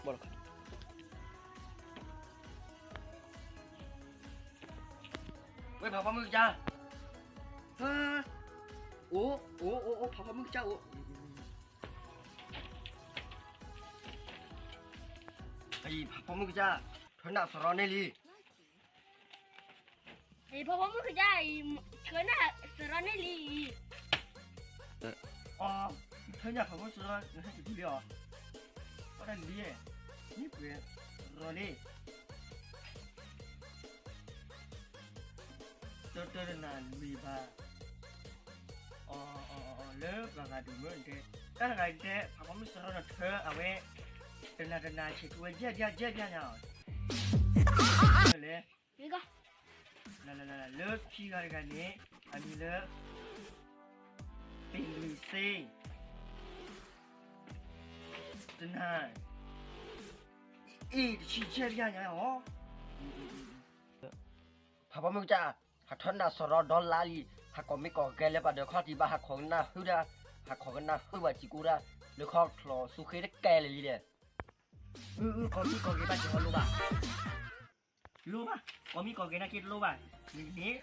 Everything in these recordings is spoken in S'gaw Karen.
ဘီၣ်လီၤခီ, ဝဲဖးဖီမုၢ်ကစၢ်, ဟၢ, အိၣ်, အိၣ်, အိၣ်, အိၣ်, ဖးဖီမုၢ်ကစၢ်အိၣ်, အံၤ ဖးဖီမုၢ်ကစၢ်, ထွဲနၢ်စရီန့ၣ်လံ. ဖးဖီမုၢ်ကစၢ်အံၤ, ထွဲနၢ်စရီန့ၣ်လံအံၤ. အီ, ထွဲနၢ်ဖးဖီမုၢ်စရီ, နဟဲက့ၤဒ်လံအီၤ, အီဒၣ်လံ, မ့ၢ်ပှဲၤရီၤလံ, တၢ်တနၤလွံၢ်ဘၣ်, အီ, လၢပှၤဂၤဒုးမ့ၢ်တဲ, တၢ်တဂၤတဲ ဖးဖီမုၢ်စရီနထွဲအဝဲ, တနၤတနၤဆဲးကဝဲယဲၢ်ဘျၣ်ယဲၢ်ဘျၣ်ညါအီၤ, လဲၣ် လၢခံဂၤတဂၤန့ၣ် အမံၤလၢ ပ့ၤလွံၢ်စ့, တနၤ, အ့ၣ်တဆံယဲၢ်ဘျၣ်ညါအီၤ, ဖးဖီမုၢ်ကစၢ်, ဟးထွဲနၢ်စရီဒီလါလံ, ဟးကိးမံကိးဂဲၤလၢပှၤဒီးခီၣ်ထံးဘၣ်, ဟးခိးကနၣ်ဟုၣ်တၢ်, ဟးခိးကနၣ်ဟုၣ်ဘၣ်စံးကူတၢ်, လၢခီၣ်ချီးဆူဃ့တကဲလၢာ်လံဒီး, အု အု ကိးမံကိးဂဲၤဘၣ်က့ၤဟီလိၣ်ဘၣ်, လိၣ်ဘၣ်, ကိးမံကိးဂဲၤနာ်က့တလိၣ်ဘၣ်, မ့ၢ်န့ၣ်,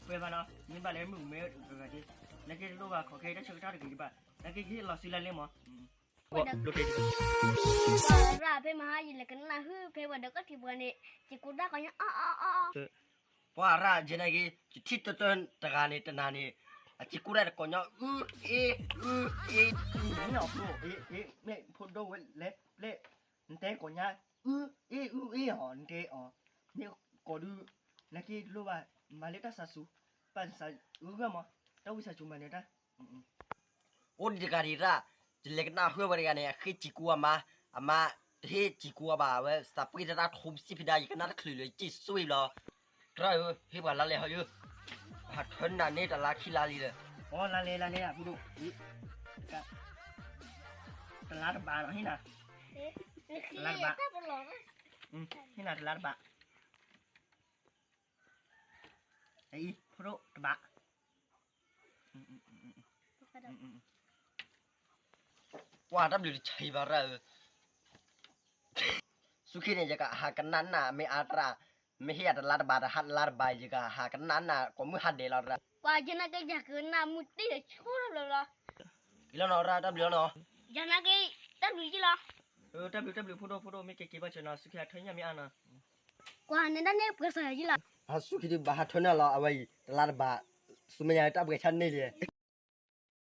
ပှဲၤဘၣ်နီၤ, မ့ၢ်ဘၣ်လၢမုၢ်မဲတဂၤက့, နာ်က့တလိၣ်ဘၣ်, ခီခဲတၢ်ဆၢကတီၢ်တဂ့ၤဘၣ်, နာ်က့က့ၤလီၤစုလၢလ့မး ပှၤရၣ်ဖဲမဟါယလဲၤကနၣ်ဟုၣ်ဖဲပှၤဒီးကီၢ်ထံးပှၤန့ၣ်, စံးကူတၢ်ကိးညီအီၣ်အီၣ်အီၣ်အီၣ်, ပှၤရၣ်ယဲနာ်က့, ယထံၣ်တၢတၢတဂၤန့ၣ် တနၤန့ၣ်, အစံးကူတၢ်တကိးညီအု အ့ အု အ့ အု မ့ၢ်အီၤဖိ, အ့ အ့ မ့ၢ်ဖိဒိၣ်ဝဲလဲၣ်ပျဲၢ်, နတဲကိးညီ, အု အ့ အု အ့ အီၤ နတဲအီၤ, မ့ၢ်ကိးဒုး, နာ်က့တလိၣ်ဘၣ်, မၤလၢတၢ်စၢ်စူၤ, ပာ်စၢ်ဂုၢ်ဂၢ်မး, တၢ်ဝံစၢ်စူၤမၤန့ၢ်တၢ် အိၣ်ဒံးတဂၤဒံးတၢ်, ယလဲၤကနၣ်ဟုၣ်ဝဲတဂၤန့ၣ် အဃ့စံးကူအမါ, အမါတဟ့ၣ်စံးကူအဘၣ်, အဝဲသးပှ့ၤတၢ်တၢ်ထူစံးဖံးဒါ, ယကနၣ်တချုးလၢယစံးစွံဘျီ, တရၣ်ဧၢ, ဟ့ၣ်ပှၤလါလဲဟီယၢ, ဟးထွဲနၢ်န့ၣ်တလါခံလါလံဒီး, အီ လါလဲလါလဲ အဖိဒိၣ်, တလါတဘးနီၤ, ဟ့ၣ်နၤ, တလါတဘး, ဟ့ၣ်နၤတလါတဘး, အံၤ ဖိဒိၣ်တဘး ပှၤတၢ်ဘျုးတဆံးဘၣ်ရၣ်ဧၢ, ဆူခံန့ၣ် ယကဟးကနၣ်နၢ်မ့ၢ်အါတရၣ်, မ့ၢ်ဟ့ၣ်ယၤတလါတဘး တဟါတလါတဘး ယကဟးကနၣ်နၢ်ကိးမုၢ်ဟါဒဲးလီၤရၣ်, ပှၤယနာ်က့ယကနၣ်မုၢ်တ့ၢ်ဆူလီၤလီၤ, က့ၤလီၤနီၤရၣ် တၢ်ဘျုးလီၤနီၤ, ယနာ်က့ တၢ်ဘျုးယလီၤ, တၢ်ဘျုးတၢ်ဘျုးဖိဒိၣ်ဖိဒိၣ် မ့ၢ်က့ၤက့ၤဘၣ်ဆၢနီၤ ဆူခံအထွဲညၣ်မ့ၢ်အါနီၤ, ကွၢ်န့ၣ်တၢ်န့ၣ်ပှဲၤစၢ်ယလီၤ, ဆူခံဒုးဘၣ်ဟးထွဲနၢ်လီၤ အဝဲအံၤ တလါတဘး, ဆူမဲာ်ညါတၢ်ပှဲၤဆၣ်န့ၣ်လံ